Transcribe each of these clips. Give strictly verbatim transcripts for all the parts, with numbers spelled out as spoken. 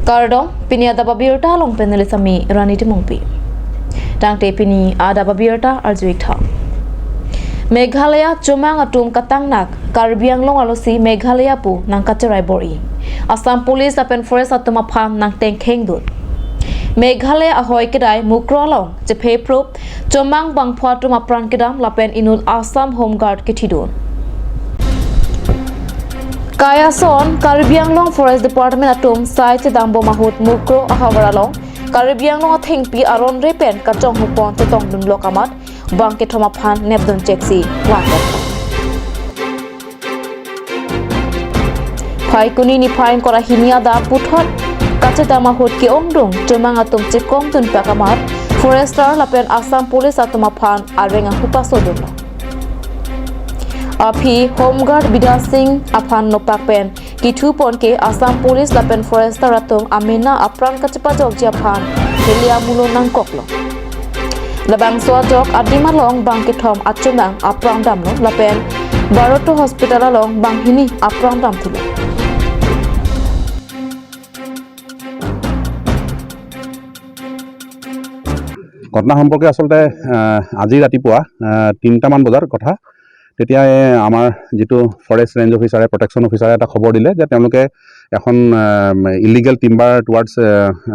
Kardom, pini adap abirta along panelist ami Rani Timungpi. Tangte pini adap abirta arju-ik tha. Meghalaya chomang atum katangnak Karbi Anglong arlosi Meghalaya pu nangkacherai bor-i. Assam Police lapen Forest atum aphan nangtengkhengdun. Meghalaya ahoi kedai Mukroh along chepheprup chomang bangphu atum apran kedam lapen inut Assam Home Guard kethidun. Kai ason Karbi Anglong Forest Department atum sai chedambom ahut Mukroh ahavar along Karbi Anglong athengpi aron re pen kachonghu pon chetongdunlok amat bang kethom aphan nepdun cheksi vangkok. Phaikuni niphai ingkoi ra hini adap puthot kachedam ahut ke-ongdung chomang atum chekongdunpak amat Forester lapen Assam Police atum aphan areng ahu pasodunlo. Aphi Home Guard Bidya Singh aphan nopak pen kethu pon ke Assam Police lapen Forester atum amena apran kachepajokji aphan heli amulo nangkoklo. Labangso ajok adim along bang kethom achomang apran damlo lapen Bharata Hospital along banghini apran damthulo. ঘটনা সম্পৰ্কে আচলতে আহ, আজি ৰাতিপুৱা আহ, তিনিটামান বজাৰ কথা। তেতিয়া এই আমাৰ যিটো ফৰেষ্ট ৰেঞ্জ অফিচাৰে, প্ৰটেকশ্যন অফিচাৰে এটা খবৰ দিলে যে তেওঁলোকে এখন ইলিগেল টিম্বাৰ টুৱাৰ্ডছ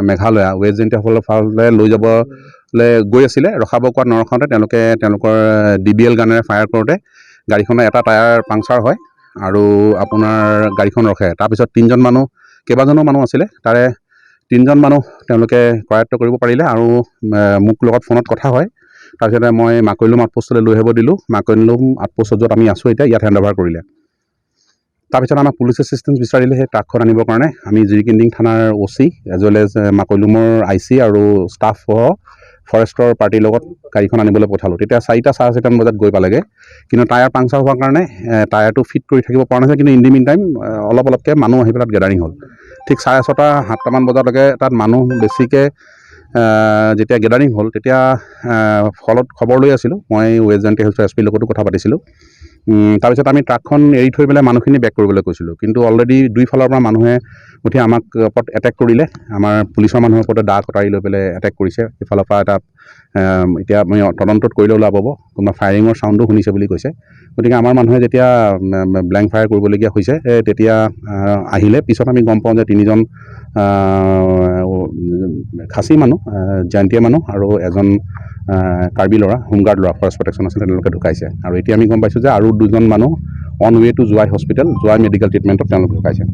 মেঘালয়া, ৱেষ্ট জয়ন্তীয়া ফলৰ ফালে লৈ যাবলৈ গৈ আছিলে। ৰখাব কোৱাত নৰখাওঁতে তেওঁলোকে তেওঁলোকৰ ডি বি এল গানেৰে ফায়াৰ কৰোঁতে গাড়ীখনৰ এটা টায়াৰ পাংচাৰ হয় আৰু আপোনাৰ গাড়ীখন ৰখে। তাৰপিছত তিনিজন মানুহ, কেইবাজনো মানুহ আছিলে, তাৰে তিনিজন মানুহ তেওঁলোকে কৰায়ত্ব কৰিব পাৰিলে আৰু এ, মোক লগত ফোনত কথা হয়। তাৰপিছতে মই মাকৈলুম আউটপোষ্টলৈ লৈ আহিব দিলোঁ। মাকৈলুম আউটপোষ্টত য'ত আমি আছোঁ এতিয়া, ইয়াত হেণ্ড অভাৰ কৰিলে। তাৰপিছত আমাক পুলিচ এছিষ্টেঞ্চ বিচাৰিলে সেই ট্ৰাকখন আনিবৰ কাৰণে। আমি জিৰিকিন্দিং থানাৰ অ' চি এজ ৱেল এজ মাকৈলুমৰ আই চি আৰু ষ্টাফসহ ফৰেষ্টৰ পাৰ্টিৰ লগত গাড়ীখন আনিবলৈ পঠালোঁ। তেতিয়া চাৰিটা চাৰে চাৰিটামান বজাত গৈ পালেগৈ। কিন্তু টায়াৰ পাংচাৰ হোৱাৰ কাৰণে এ, টায়াৰটো ফিট কৰি থাকিব পৰা নাছিল। কিন্তু ইন দি মিন টাইম অলপ অলপকৈ মানুহ আহি পেলাই তাত গেডাৰিং হ'ল। ঠিক চাৰে ছটা সাতটামান বজালৈকে তাত মানুহ বেছিকৈ আহ, যেতিয়া গেডাৰিং হ'ল, তেতিয়া আহ, ফলত খবৰ লৈ আছিলোঁ। মই ৱেষ্ট জয়ন্তীয়া হিলছৰ এছ পিৰ লগতো কথা পাতিছিলোঁ। উম, তাৰপিছত আমি ট্ৰাকখন এৰি থৈ পেলাই মানুহখিনি বেক কৰিবলৈ কৈছিলোঁ। কিন্তু অলৰেডি দুইফালৰ পৰা মানুহে উঠি আমাক ওপৰত এটেক কৰিলে। আমাৰ পুলিচৰ মানুহৰ ওপৰতে দা কটাৰী লৈ পেলাই এটেক কৰিছে। ইফালৰ পৰা এটা আহ, এতিয়া আমি তদন্তত কৰিলে ওলাব, কোনোবা ফায়াৰিঙৰ চাউণ্ডো শুনিছে বুলি কৈছে। গতিকে আমাৰ মানুহে যেতিয়া ব্লেংক ফায়াৰ কৰিবলগীয়া হৈছে, এ, তেতিয়া আহ, আহিলে পিছত আমি গম পাওঁ যে তিনিজন আহ, খাচী মানুহ, আহ, জয়ন্তীয়া মানুহ আৰু এজন আহ, কাৰ্বি ল'ৰা, হোমগাৰ্ড ল'ৰা, ফৰেষ্ট প্ৰটেকশ্যন আছিলে, তেওঁলোকে ঢুকাইছে। আৰু এতিয়া আমি গম পাইছোঁ যে আৰু দুজন মানুহ অন ৱে টু জোৱাই হস্পিটেল, জোৱাই মেডিকেল ট্ৰিটমেণ্টত তেওঁলোক ঢুকাইছে।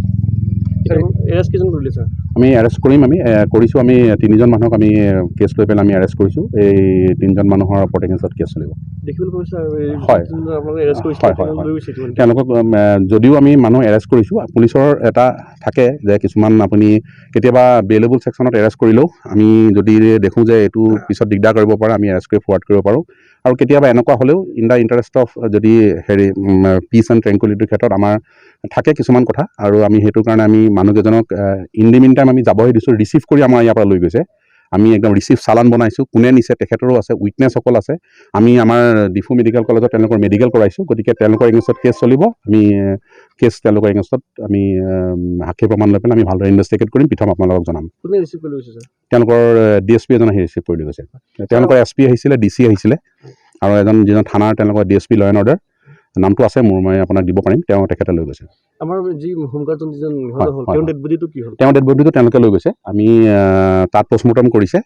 এৰেষ্ট কেইজন কৰিলে ছাৰ? আমি এৰেষ্ট কৰিম, আমি এ, কৰিছোঁ। আমি তিনিজন মানুহক আমি কেছ লৈ পেলাই আমি এৰেষ্ট কৰিছোঁ। এই তিনিজন মানুহৰ ওপৰত এগেইনষ্টত কেছ চলিব। দেখিবলৈ পাইছোঁ ছাৰ, এই হয়। যোনজন আপোনালোকে এৰেষ্ট কৰিছিলে, হয়, হয়, তেওঁলোকক হয়। লৈ গৈছে ইতিমধ্যে। তেওঁলোকক উম, এ, যদিও আমি মানুহ এৰেষ্ট কৰিছোঁ, পুলিচৰ এটা থাকে যে কিছুমান আপুনি কেতিয়াবা বেইলেবল ছেকশ্যনত এৰেষ্ট কৰিলেও আমি যদি দেখোঁ যে এইটো পিছত দিগদাৰ কৰিব পাৰে, আমি এৰেষ্ট কৰি ফৰৱাৰ্ড কৰিব পাৰোঁ। আৰু কেতিয়াবা এনেকুৱা হ'লেও ইন দ্য ইণ্টাৰেষ্ট অফ যদি হেৰি পিচ এণ্ড ট্ৰেংকুইলিটিৰ ক্ষেত্ৰত আমাৰ থাকে কিছুমান কথা, আৰু আমি সেইটো কাৰণে আমি মানুহকেইজনক ইন দি মিন টাইম আমি যাবহে দিছোঁ। ৰিচিভ কৰি আমাৰ ইয়াৰ পৰা লৈ গৈছে। আমি একদম ৰিচিভ চালান বনাইছোঁ, কোনে নিছে তেখেতৰো আছে, উইটনেছসকল আছে। আমি আমাৰ ডিফু মেডিকেল কলেজত তেওঁলোকৰ মেডিকেল কৰাইছোঁ। গতিকে তেওঁলোকৰ এগেইনষ্টত কেছ চলিব। আমি কেছ তেওঁলোকৰ এগেইনষ্টত আমি উম, সাক্ষী প্ৰমাণ লৈ পেলাই আমি ভালদৰে ইনভেষ্টিগেট কৰিম, পিছত আপোনালোকক জনাম। কোনে ৰিচিভ কৰি লৈ গৈছে ছাৰ? তেওঁলোকৰ ডি এছ পি এজন আহি ৰিচিভ কৰি লৈ গৈছে। তেওঁলোকৰ এছ পি আহিছিলে, ডি চি আহিছিলে, আৰু এজন যিজন থানাৰ তেওঁলোকৰ D S P law' and order, নামটো আছে মোৰ, মই আপোনাক দিব পাৰিম, তেওঁ তেখেতে লৈ গৈছে। আমাৰ যি হোমগাৰ্ডজন যিজন নিহত হয়, হ'ল, হয়, তেওঁৰ হয়। ডেড বডিটো কি হ'ল? তেওঁৰ ডেড বডিটো তেওঁলোকে লৈ গৈছে। আমি আহ, তাত পষ্টমৰ্টম কৰিছে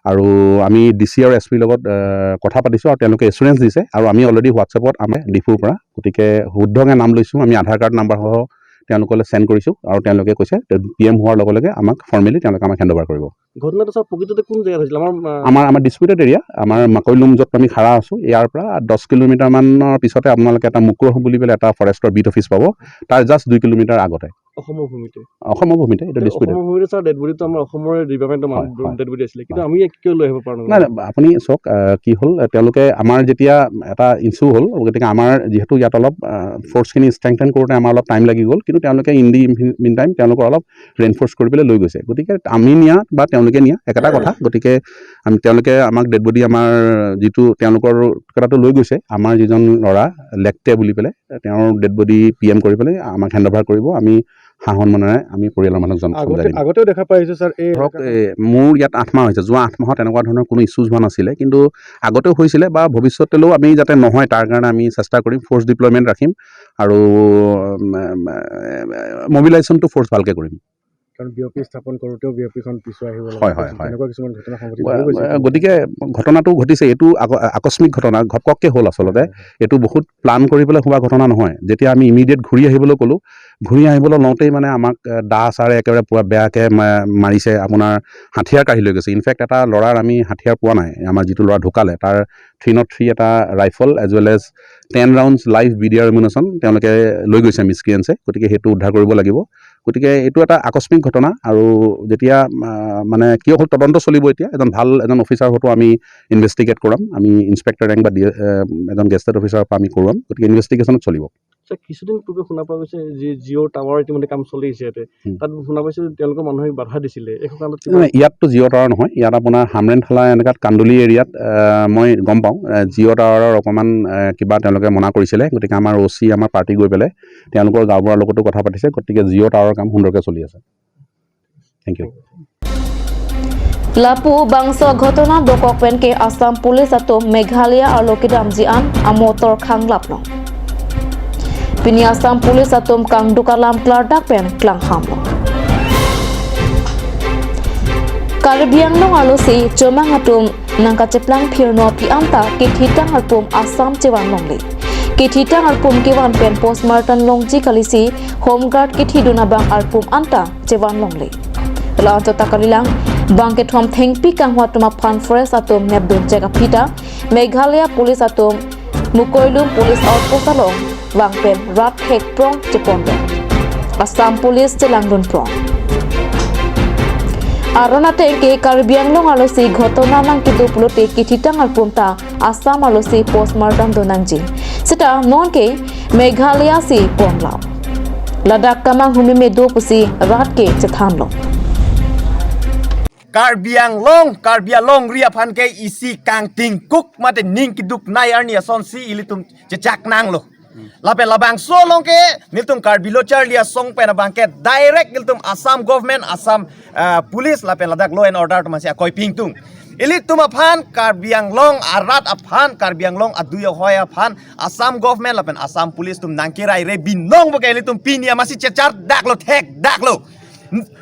আৰু আমি ডি চি আৰু এছ পিৰ লগত আহ, কথা পাতিছোঁ আৰু তেওঁলোকে এচুৰেঞ্চ দিছে। আৰু আমি অলৰেডি হোৱাটছএপত আমাৰ ডিফুৰ পৰা, গতিকে শুদ্ধকৈ নাম লৈছোঁ, আমি আধাৰ কাৰ্ড নাম্বাৰ সহ তেওঁলোকলৈ চেণ্ড কৰিছোঁ আৰু তেওঁলোকে কৈছে পি এম হোৱাৰ লগে লগে আমাক ফৰ্মেলি তেওঁলোকে আমাক হেণ্ড অভাৰ কৰিব। ঘটনাটো ছাৰ প্ৰকৃততে কোন জেগাত হৈছিল? আমাৰ আহ, আমাৰ আমাৰ ডিছপিউটেড এৰিয়া, আমাৰ মাকৈলুম য'ত আমি খাৰা আছোঁ, ইয়াৰ পৰা দহ কিলোমিটাৰমানৰ পিছতে আপোনালোকে এটা মুক্ৰহ বুলি পেলাই এটা ফৰেষ্টৰ বিট অফিচ পাব, তাৰ জাষ্ট দুই কিলোমিটাৰ আগতে। অসমৰ ভূমিতে। অসমৰ ভূমিতে, এইটো ডিছপিউটেড। অসমৰ ভূমিতে ছাৰ ডেড বডিটো আমাৰ অসমৰে ডিপাৰ্টমেণ্টৰ হয়, মানুহ হয়। ডেড বডি আছিলে, কিন্তু আমি ইয়াক কিয় লৈ আহিব পৰা নাই? নাই নাই, আপুনি চাওক, আহ, কি হ'ল, আহ, তেওঁলোকে আমাৰ যেতিয়া এটা ইছ্যু হ'ল, গতিকে আমাৰ যিহেতু ইয়াত অলপ আহ, ফ'ৰ্চখিনি ষ্ট্ৰেংথেন কৰোঁতে আমাৰ অলপ টাইম লাগি গ'ল, কিন্তু তেওঁলোকে ইন দি মিন টাইম তেওঁলোকৰ অলপ ৰেইনফ'ৰ্চ কৰি পেলাই লৈ গৈছে। গতিকে আমি নিয়া বা তেওঁলোকে নিয়া একেটা কথা। গতিকে আমি তেওঁলোকে আমাক ডেড বডি আমাৰ যিটো তেওঁলোকৰ কেইটাতো লৈ গৈছে, আমাৰ যিজন ল'ৰা লেকটে বুলি পেলাই, তেওঁৰ ডেড বডি পি এম কৰি পেলাই আমাক হেণ্ড অভাৰ কৰিব। আমি সাহন মনেৰে আমি পৰিয়ালৰ মানুহক জন-, আগতে, সমজাই দিম। আগতেও দেখা পাই আহিছো, ছাৰ, এই ধৰক, এ, মোৰ ইয়াত আঠ মাহ হৈছে, যোৱা আঠ মাহত এনেকুৱা ধৰণৰ কোনো ইছ্যুজ হোৱা নাছিলে, কিন্তু আগতেও হৈছিলে বা ভৱিষ্যতলৈও আমি যাতে নহয়, তাৰ কাৰণে আমি চেষ্টা কৰিম, ফ'ৰ্চ ডিপ্লয়মেণ্ট ৰাখিম আৰু, উম, উম, মবিলাইজেশ্যনটো ফ'ৰ্চ ভালকৈ কৰিম। কাৰণ বিয়পি স্থাপন কৰোঁতেও বিয়পিখন পিছুৱাই আহিব লগা হয়, হয়, হৈছে। হয়। তেনেকুৱা কিছুমান ঘটনা সংঘটিত গ-, হৈ গৈছে। গতিকে ঘটনাটো ঘটিছে, এইটো আক-, আকস্মিক ঘটনা, ঘপককৈ হ'ল আচলতে। হয়, হয়। এইটো বহুত প্লান কৰি পেলাই হোৱা ঘটনা নহয়। যেতিয়া আমি ইমিডিয়েট ঘূৰি আহিবলৈ ক'লোঁ, ঘূৰি আহিবলৈ লওঁতেই মানে আমাক, এ, দা ছাৰে একেবাৰে পূৰা বেয়াকৈ মা-, মাৰিছে, আপোনাৰ হাথিয়াৰ কাঢ়ি লৈ গৈছে। ইনফেক্ট এটা ল'ৰাৰ আমি হাথিয়াৰ পোৱা নাই, আমাৰ যিটো ল'ৰা ঢুকালে, তাৰ থ্ৰী নট থ্ৰী এটা rifle as well as ten rounds live B D R ammunition তেওঁলোকে লৈ গৈছে মিছক্ৰিয়েঞ্চে। গতিকে সেইটো উদ্ধাৰ কৰিব লাগিব। গতিকে এইটো এটা আকস্মিক ঘটনা আৰু যেতিয়া, আ, মানে কিয় হ'ল তদন্ত চলিব। এতিয়া এজন ভাল এজন অফিচাৰ হয়তো আমি ইনভেষ্টিগেট কৰাম, আমি ইনস্পেক্টৰ ৰেংক বা ডি-, এ, এজন গেজেটেড অফিচাৰৰ পৰা আমি কৰোৱাম। গতিকে ইনভেষ্টিগেশ্যনত চলিব। ছাৰ, কিছুদিন পূৰ্বে শুনা পোৱা গৈছে যে জিঅ' টাৱাৰ ইতিমধ্যে কাম চলি আছে ইয়াতে। হুম। তাত শুনা পাইছো যে তেওঁলোকৰ মানুহে বাধা দিছিলে। এই সকামত কিবা নহয়, ইয়াততো জিঅ' টাৱাৰ নহয়, ইয়াত আপোনাৰ হামৰেণ থালা এনেকাত কান্দুলি এৰিয়াত, আহ, মই গম পাওঁ, আহ, জিঅ' টাৱাৰৰ অকণমান, আহ, কিবা তেওঁলোকে মনা কৰিছিলে। গতিকে আমাৰ অ' চি, আমাৰ পাৰ্টি গৈ পেলাই তেওঁলোকৰ গাঁওবুঢ়াৰ লগতো কথা পাতিছে। গতিকে জিঅ' টাৱাৰৰ কাম সুন্দৰকৈ চলি আছে। Thank you. Lapu bangso ghotona dokok pen ke Assam Police atum Meghalaya arlo kedamji an amotor khanglap long. Pini Assam Police atum kangduk alam klardak pen klangham long. Karbi Anglong arlosi chomang atum nangkacheplang phirno aphi anta kethitang arpum Assam chevan longle. Kethitang arpum kevan pen postmortem longji kalisi Home Guard kethidun abang arpum anta chevan longle. La-anchot ta kalilang, bang kethom thengpi kanghu atum aphan forest atum nepdun chek aphi ta, Meghalaya Police atum Mukoilum Police Outpost along vang pen rat hek prong chepon pen Assam Police chelangdun prong. Aron ateng ke Karbi Anglong arlosi ghotona nangkedo pulote kethitang arpum ta Assam arlosi postmortem donangji. Seta non ke Meghalaya si ponlo. Ladak kamanghu meme do pusi rat ke chethanlo. Karbi Anglong, Karbi Anglong ri aphan ke isi kangtingkuk mate ning keduk nai arni asonsi ilitum chechak nanglo. Lapen labangso along ke nelitum Karbi Lo Charli Asong pen abang ke direct nelitum Assam government, Assam, ah, police lapen ladak law and order atum si akoi pingtung. Ilitum aphan Karbi Anglong arat aphan, Karbi Anglong adui ahoi aphan Assam government lapen Assam police atum nangkeraire binong bo ke ilitum pini amatsi chechardaklo, thekdaklo.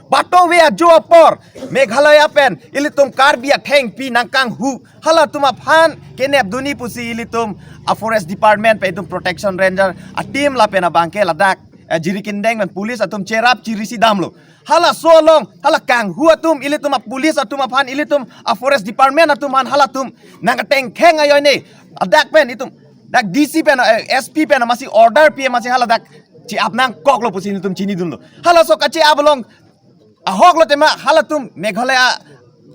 Bato ve ajo apor Meghalaya pen ilitum Karbi athengpi nangkanghu, halatum aphan kenepdunji pusi ilitum a forest department pen itum protection ranger a team lapen abang ke ladak, eh, Jirikindeng pen police atum cherap chirisi damlo. Halaso along, hala kanghu atum, ilitum a police atum aphan, ilitum a forest department atum aphan, halatum nangkatengkheng ajoine, adak pen itum, dak D C pen, eh, S P pen amatsi order pi amatsi haladak che-ap nangkoklo pusi nelitum chinidunlo. Halaso kache-ap along ahoklo tema halatum Meghalaya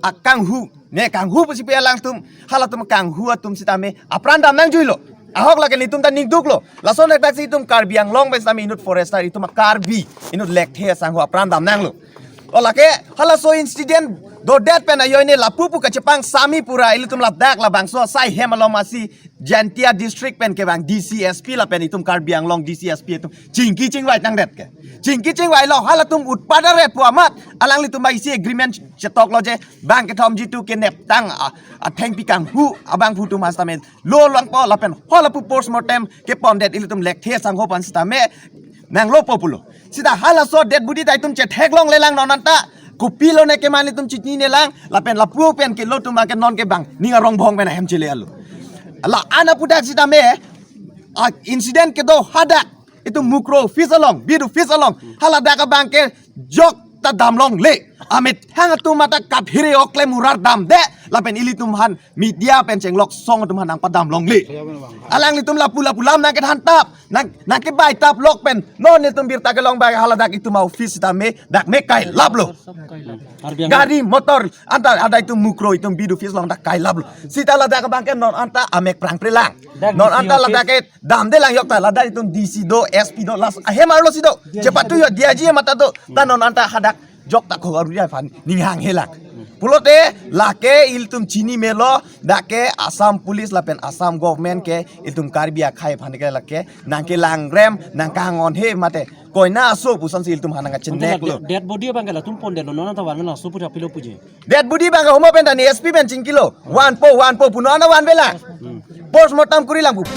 akanghu, ne kanghu pusi pi alangtum, halatum kanghu atum sitame apran dam nangjuilo. Ahok lake nelitum ta ningduklo. Lason dak si itum Karbi Anglong pen sitame inut forester, itum Karbi, inut lekthe asangho apran dam nanglo. O lake halaso incident dodet pen ajoine lapu pu kachepangsami pura ilitum ladak labangso asai hem along amatsi Jaintia district pen kevang D C S P lapen itum Karbi Anglong D C S P atum chingki chingvai tangdet ke. Chingki chingvailo, halatum utpadat re pu amat alanglitum bai isi agreement chetoklo je bang kethom jitu keneptang a, athengpi kanghu abangphu atum sitame lo langpo lapen halapu postmortem kepondet ilitum lekthe asangho aphan sitame nanglopo pulo. Sita halaso dead body ta itum chetheklonglelang non anta. Kopilone keman itum chininelang, lapen lapu pen kelo atum ke non ke bang ning arong bhong pen ahem chele alo. La-an aputhak sitame, a incident kedo hadak itum Mukroh office along, beat office along, haladak abang ke jok ta damlongle. Amethang atum mata kaphere okle murar damde, lapen ilitum aphan media pen chenglok song atum aphan nangpadam longle. Alanglitum lapu lapu lam nangkethantap, nang, nangkebaitap lok pen non itum birta kelong bai haladak itum a office sitame dak me kailaplo. Gari motor anta ada itum Mukroh itum beat office along dak kailaplo. Sita ladak abang ke non anta amek prangprelang. Non anta ladak ke damdelang jok ta, ladak itum D C do, S P do, las ahem arlosi do. Chepatu jo D I G mata do. Ta non anta hadak jok ta khobor aphan ning hanghelang. Pulote lake ilitum chini melo, dak ke Assam Police lapen Assam Government ke ilitum Karbi akhei aphan ke lake nangkelangrem, nangkangonhe mate koina aso pusonsi ilitum aphan nangkachineklo. Dead, dead body abang ke latum pondetlo, non anta vanlo, laso pura pilo puji. Dead body abang ke homo pen ta ne S P pen chingkilo. Vanpo, vanpo, punon vanvela. Post mortem kurilang pu.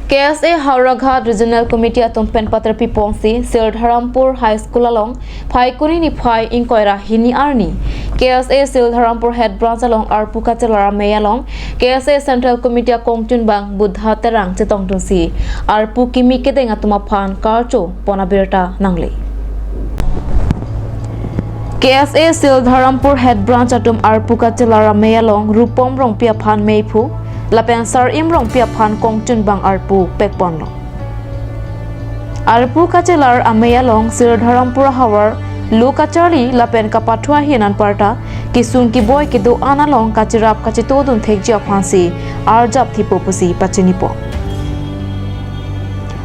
K S A Howraghat Regional Committee atum pen paterpi ponsi Sildharampur High School along Phaikuni niphai ingkoi ra hini arni K S A Sildharampur Head Branch along arpu kachelar amei along K S A Central Committee akongchunbang Buddha Terang chetongdunsi arpu kimi kedeng atum aphan karcho pon abirta nangle. K S A Sildharampur Head Branch atum arpu kachelar amei along Rupom Rongpi aphan meiphu lapen Sarim Rongpi aphan kongchunbang arpu pekponlo. Arpu kachelar amei along Sildharampur ahavar lo kacharli lapen kapathu ahin anparta kesung keboi kedo-an along kacherap kachetodun thekji aphansi arjap thipo pusi pachinipo.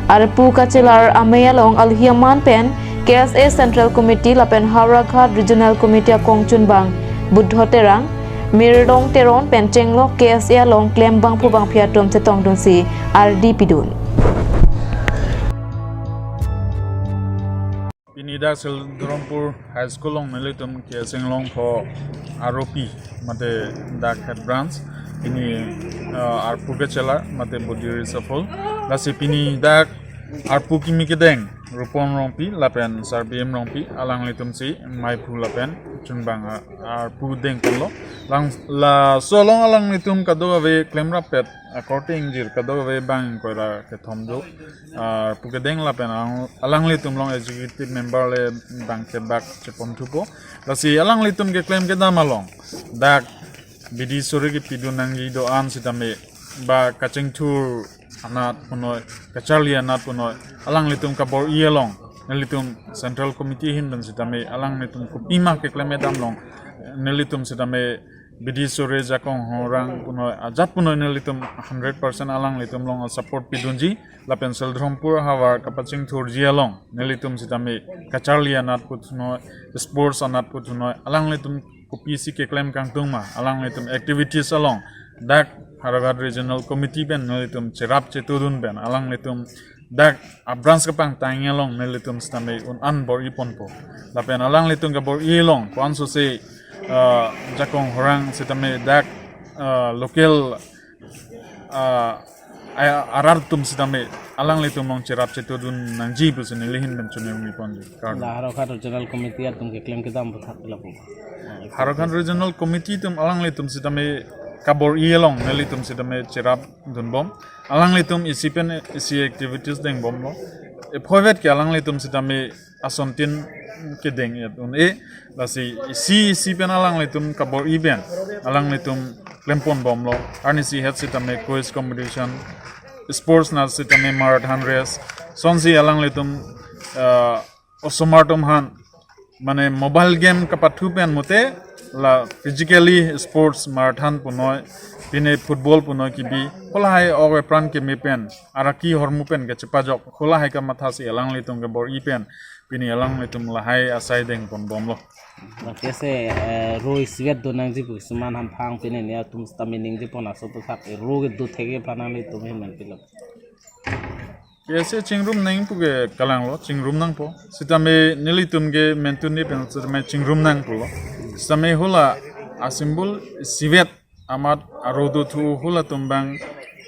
Arpu kachelar amei along alohi aman pen K S A Central Committee lapen Howraghat Regional Committee akongchunbang Buddho Terang, Mirlong Teron pen chenglok K S A along klembangphu bangphi atum chetongdunsi ardi pidun. Pini dak Sildharampur High School along nelitum K S A Inglongpho aropi mate dak Head Branch pini, uh, arpu kachelar mate body reshuffle. Lasi pini dak arpu kimi kedeng Rupom Rongpi lapen Sarim Rongpi alanglitumsi meiphu lapen chunbang a-, arpu dengponlo. Lang laso along alanglitum kadokave klemrappet akorte ingjir kadokave bang ingkoi ra kethom do. Ah, arpu kedeng lapen alang-, alanglitum along executive member le bang kebak cheponthupo. Lasi alanglitum keklem kedam along dak bidi sore kepidun nangji do-an sitame ba kachingthur anat punoi, kacharli anat punoi, alanglitum kabor-i along nelitum Central Committee ahin pen sitame alanglitum kopima keklem kedam along nelitum sitame bidi sore jakong horang punoi ajat punoi nelitum hundred percent alanglitum along support pidunji lapen Sildharampur ahavar kapachingthurji along nelitum sitame kacharli anat puthunoi, sports anat puthunoi, alanglitum kopisi keklem kangtung ma, alanglitum activities along dak Howraghat Regional Committee pen nelitum cherap chetodun pen alanglitum dak a-branch kapangtang along nelitum sitame un-an bor-i ponpo. Lapen alanglitum kabor-i along ko-an sose, ah, jakong horang sitame dak, ah, local, ah, a-, arat atum sitame alanglitum along cherap chetodun nangji pusi neli ahin pen choningri ponji. Kardom. La Howraghat Regional Committee atum keklem kedam aphuthak lapu. Howraghat Regional Committee atum alanglitum sitame kabor-i along nelitum sitame cherap dunbom. Alanglitum isi pen isi activities dengbomlo. Ephoivet ke alanglitum sitame asontin kedeng et un-e. Lasi isi isi pen alanglitum kabor-i pen alanglitum klemponbomlo. Arnisi het sitame quiz competition, sports anat sitame marathon race, sonsi alanglitum, ah, osomar atum aphan mane mobile game kapathu pen mute la physically sports marathon punoi, pine football punoi kibi, halahai ok epran keme pen, araki ahormu pen kachepajok, halahai kamathasi alanglitum kabor-i pen pini alanglitum lahai asai dengponbomlo. Lake se, eh, ro isivet do nangji pu kisuman hamphang pine ne atum sitame ningje pon aso puthak, eh, ro kedo theke aphan nanglitum ahin pen pilo. K S A chingrum nang pu ke kalanglo, chingrum nangpo. Sitame nelitum ke mentun ni pen sitame chingrum nangpo lo. Sitame hala a-symbol isivet amat aro dothu halatum abang,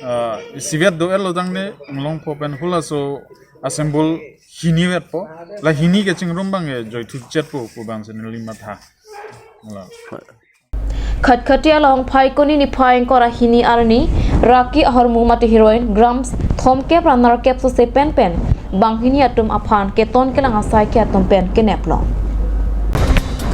ah, isivet do-etlo tangte Inglongpho pen halaso a-symbol hinivetpo. La hini kachingrum abang ke joithu chetpo pu abang si neli matha. La. Khatkhati along Phaikuni niphai ingkoi ra hini arni Raki ahormu mate heroine grams thomkep ra nerkep sose penpen banghini atum aphan keton kelang asai ke atum pen keneplo.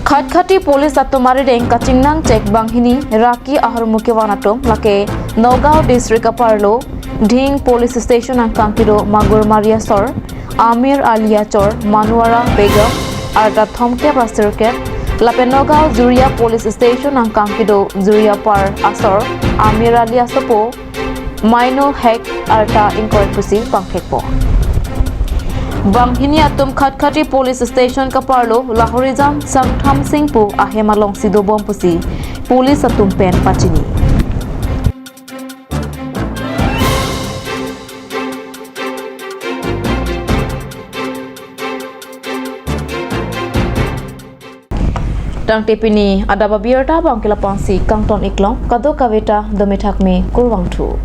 Khatkhati police atum arideng kachingnang chek banghini Raki ahormu kevan atum lake Nagaon district aparlo Dhing police station angkang kedo Magurmari asor Amir Ali achor Manuara Begum arta thomkep ra sirkep, lapen Nagaon Juria police station angkang kedo Juria par asor Amir Ali asopo Maino Hek arta ingkoi pusi pangthekpo. Banghini atum Khatkhati police station kaparlo Lahorijan Sangtham Singh pu ahem alongsi dobom pusi police atum pen pachini. Tangte pini adap abirta abang ke lapu-ansi kangton iklong, kadokave ta dome thakme, kurvangthu.